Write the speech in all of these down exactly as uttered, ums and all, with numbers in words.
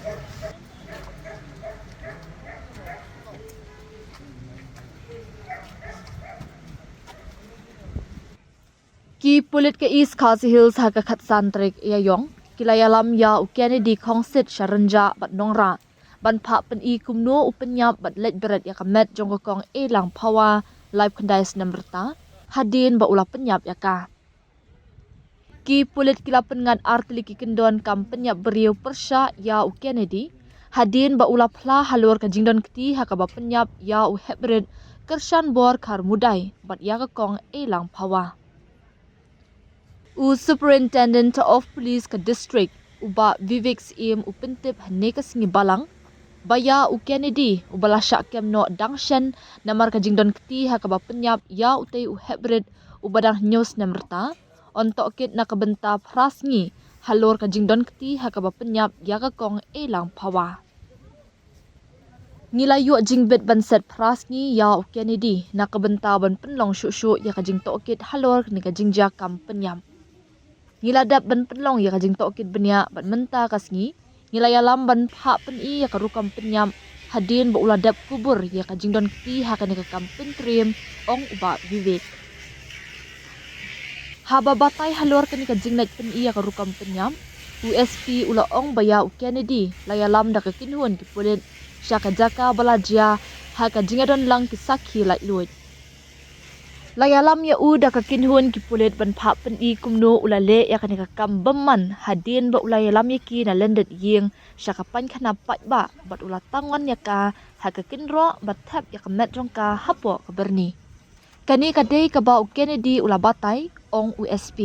Ki pulit ka East Khasi Hills ha ka khatsan tarik Ïaïong ki la ïalam ïa u Kennedy Khongsit sha rynjah bad nongrah ban phah pyni kumno u pynïap bad leit bret ïa ka met jong ka kong Eilang Phawa, laiphew khyndai snem rta, hadien ba u la pynïap ïa ka. Ki pulit ki la pynngat artylli ki kyndon kam pynïap briew pyrshah ïa u Kennedy, hadien ba u la phla halor ka jingdon kti ha kaba pynïap ïa u heprit Kyrshanbor Kharmudai bad ïa ka kong Eilang Phawa. U Superintendent of Police ka district, u Bah Vivek Syiem, u pyntip hynne ka sngi Balang ba ïa u Kennedy, uba la shah kem noh dang shen namar ka jingdon kti ha kaba pynïap ïa utei u heprit uba dang hynñiew snem rta, yn tohkit na ka bynta phra sngi halor ka jingdon kti ha kaba pynïap ïa ka kong Eilang Phawa. Ngi la ïoh jingbit ban set phra sngi ïa u Kennedy na ka bynta ban pynlong shuh shuh ïa ka jingtohkit halor kane ka jingjia kam pynïap. Ngi la dep ban pynlong ïa ka jingtohkit bniah bad mynta ka sngi ngi la ïalam ban phah pyni ïa ka rukom pynïap hadien ba u la dep kubur ïa ka jingdon kti ha kane ka kam pyntriem, ong u Bah Vivek. Haba batai halor kane ka jingleit pyni ïa ka rukom pynïap, u S P u la ong ba ïa u Kennedy la ïalam da ka kynhun ki pulit sha ka jaka ba la jia ha ka jingïadon lang ki sakhi laitluid. La ïalam ïa u da ka kynhun ki pulit ban phah pyni kumno u la leh ïa kane ka kam bymman hadien ba u la ïalam ïa ki na lyndet ïing sha ka painkhana paidbah bad u la tangon ïa ka ha ka kynroh ba thep ïa ka met jong ka hapoh ka byrni. Kane ka dei kaba u Kennedy u la batai, ong u S P.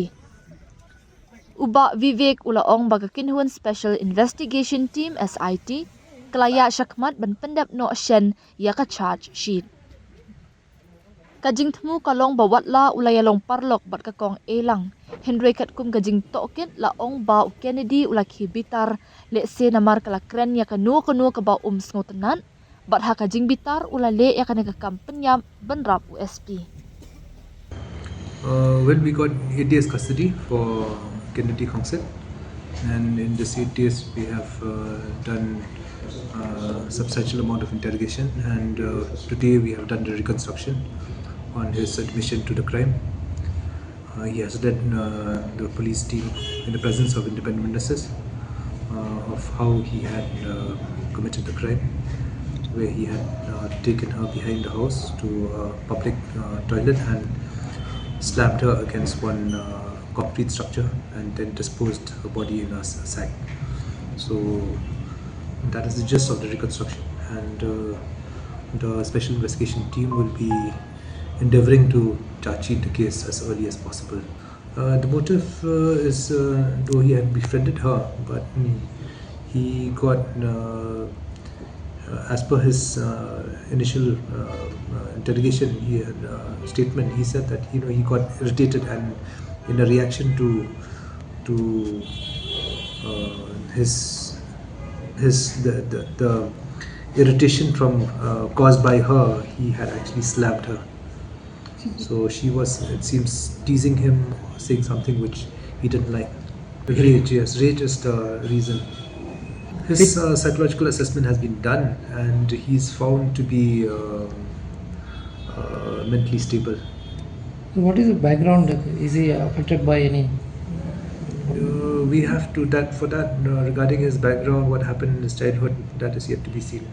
U Bah Vivek u la ong ba ka kynhun Special Investigation Team, S I T, ka la ïaid shakhmat ban pyndep noh shen ïa ka charge sheet. Ka jingthmu ka long ba watla u la ïalong paralok bad ka kong Eilang, hynrei katkum ka jingtohkit la ong ba u Kennedy u la khie bitar, lehse namar ka la kren ïa kano kano kaba um sngewtynnat, bad ha ka jingbitar u la leh ïa kane ka kam pynïap bynrap u S P. Uh, well, we got eight days custody for Kennedy Khongsit, and in this eight days, we have uh, done uh, substantial amount of interrogation, and uh, today we have done the reconstruction on his admission to the crime. Uh, he has led uh, the police team in the presence of independent witnesses uh, of how he had uh, committed the crime, where he had uh, taken her behind the house to a public uh, toilet and slammed her against one uh, concrete structure and then disposed her body in a s- sack. So that is the gist of the reconstruction, and uh, the special investigation team will be endeavoring to charge sheet the case as early as possible. Uh, the motive uh, is, uh, though he had befriended her, but mm, he got, uh, uh, as per his uh, initial uh, uh, interrogation, he had, uh, statement, he said that, you know, he got irritated, and in a reaction to to uh, his his the, the, the irritation from uh, caused by her, he had actually slapped her. So she was, it seems, teasing him, saying something which he didn't like. Rage, yes, rage is the reason. His uh, psychological assessment has been done, and he's found to be uh, uh, mentally stable. What is the background? Is he affected by any? Uh, we have to that for that uh, regarding his background, what happened in his childhood, that is yet to be seen.